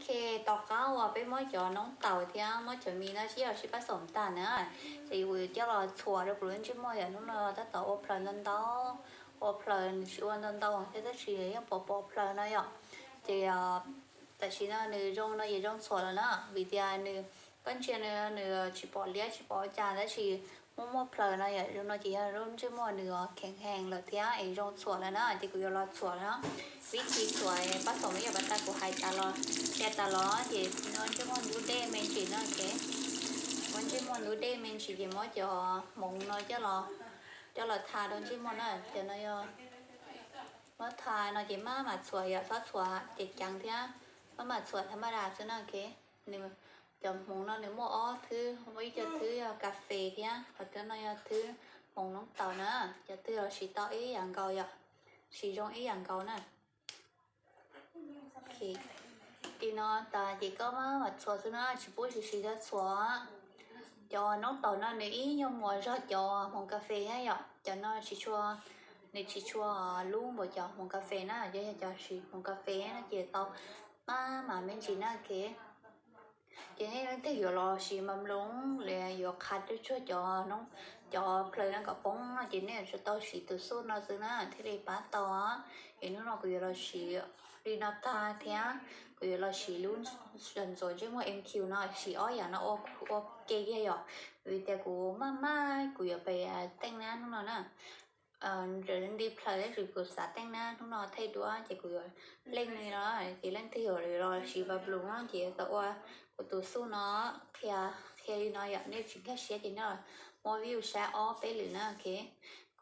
Ces tom qab uas peb muab cov noob taum thiab muab cov mis no sib yaum sib pab xaum tag na, ces kuv yuav coj los txhuam rau kuv lub ntsej muag yom. Hnub no tab tom ua plaws ntau ntau, ua plaws nws tsis ua ntau ntau thiab tab sis yeej pom pom plaws no yom. Ces tam sim no nws zoo no ces zoo txhuam lawm na, vim tias nws, koj ntsia nws, nws tsis pom liab tsis pom cas tab sis muaj muaj plaws no yom. Zoo no ces yog lub ntsej muag nws kheev heev lawm thiab es zoo txhuam lawm na, ces kuv yuav los txhuam lawm na. Vib thi txhuam pab xaum me yom, pas tas kuv hais tas los, qhia tas los ces ua ntsej muag ntub dej me ntsis na, ok. Ua ntsej muag ntub dej me ntsis ces muab cov hmoov no coj los, coj los tha rau ntsej muag na. Cov no yog muab tha no ces maj mam txhuam yom, txhob txhuam ceev ceev thiab, maj mam txhuam thab maj das xwb na, ok. Nws, cov hmoov no nws muaj ob thwb, muaj ib co thwb yog kas fes thiab ho cov no yog thwb hmoov noob taum na. Cov twg los siv tau ib yam nkaus yom, siv zoo ib yam nkaus na. Li no tas ces koj maj mam txhuam xwb na, tsis pub siv siv txhuam. Cov noob taum no nws ib nyuag muas zog cov hmoov kas fes thiab yom. Cov no tsis tshua, nws tsis tshua lub npaum cov hmoov kas fes na, yog, yog cov siv hmoov kas fes no ces tau maj mam me ntsis na, ok. Ces nej leej twg yuav los siv npas nploos los yuav qhav tsuag tsuag cov noob, cov plaws no kom poob no ces nej yuav tsum tau siv tus xuj no xwb na thiaj li pab tau. Es hnub no kuv yuav los siv li no tag thiab kuv yuav los siv lub ntxuav ntsej muag M Q no, siv ob yam no ua, ua ke kiag yom. Vim tias kuv maj maj kuv yuav pem teej nab hnub no na. Nti plaws tab sis kuv xav teej nab hnub no thaij duab ces kuv yuav leej li no. Ces leej twg yuav los siv npas nploos no ces tau ua kuv tus xuj no, qhia, qhia li no yom. Nej tsis nkag siab ces nej muab view saib ob peb lwm na, ok.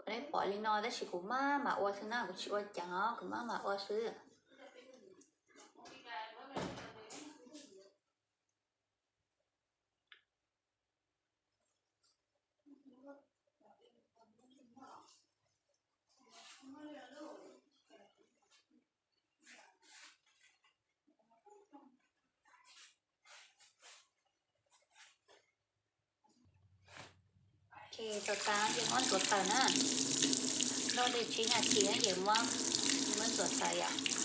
Nej pom li no tab sis kuv maj mam ua xwb na, kuv tsis ua ceev os, kuv maj mam ua xwb. Ces txog tas ces muab ntxuav tawm na, noj li tsib nas this ces muab, muab ntxuav tawm yom.